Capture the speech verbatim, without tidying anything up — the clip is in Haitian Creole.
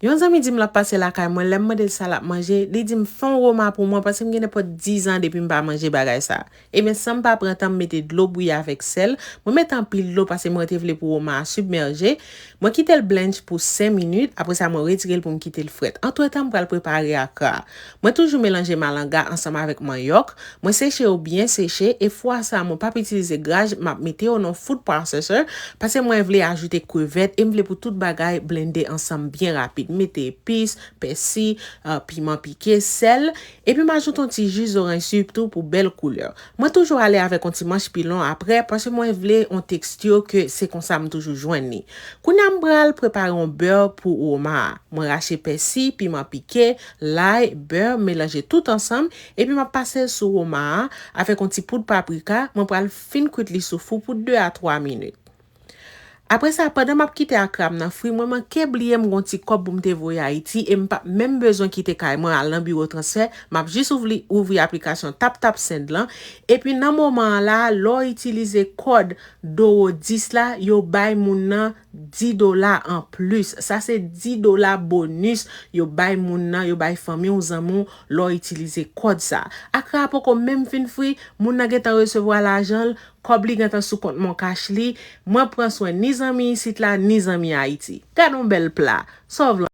Yon zanmi di m l ap pase lakay mwen, lè m mande l sa l ap manje, li di m fè yon woma pou mwen, paske m gen nenpòt diz an depi m pa manje bagay sa. Ebyen, san m pa pran tan, m mete dlo bouyi avèk sèl, mwen mete anpil dlo paske mwen te vle pou woma a sibmèje, mwen kite l blench pou senk minit, apre sa mwen retire l pou m kite l frèt. Antretan, m pral prepare akra. Mwen toujou melanje malanga ansanm avèk manyòk, mwen seche yo byen seche, e fwa sa a mwen p ap itilize graj, m ap mete yo nan food processor, paske mwen vle ajoute krevèt e m vle pou tout bagay blende ansanm byen rapid. M mete epis, pèsi, uh, piman pike, sèl, epi m ajoute yon ti ji zoranj sitou pou bèl koulè. Mwen toujou ale avèk yon ti manch pilon apre, paske mwen vle yon teksti ke se konsa m toujou jwenn li. Kounye a m pral prepare yon bè pou woma a. Mwen rache pèsi, piman pike, lay, bè, melanje tout ansanm, epi m ap pase l sou woma a avèk yon ti poud paprika, mwen pral fin kwit li sou fou pou de a twa minit. Apre sa, pandan m ap kite akra m nan fri, mwen manke bliye m gon ti kòb pou m te voye Ayiti e m p ap menm bezwen kite kay mwen al nan biwo transfè, m ap jis ouvri, ouvri aplikasyon TapTapSend lan. Epi nan moman an la, lè w itilize kòd Doro dis la, yo bay moun nan dis dola anplis. Sa se dis dola bonis yo bay moun nan, yo bay fanmi w, zanmi w, lè w itilize kòd sa. Akra a poko menm fin fri, moun nan gentan resevwa lajan l, kòb li gentan sou kont MonCash li. Mwen pran swen ni zanmi isit la, ni zanmi Ayiti. Gad yon bèl pla. Sa w vle?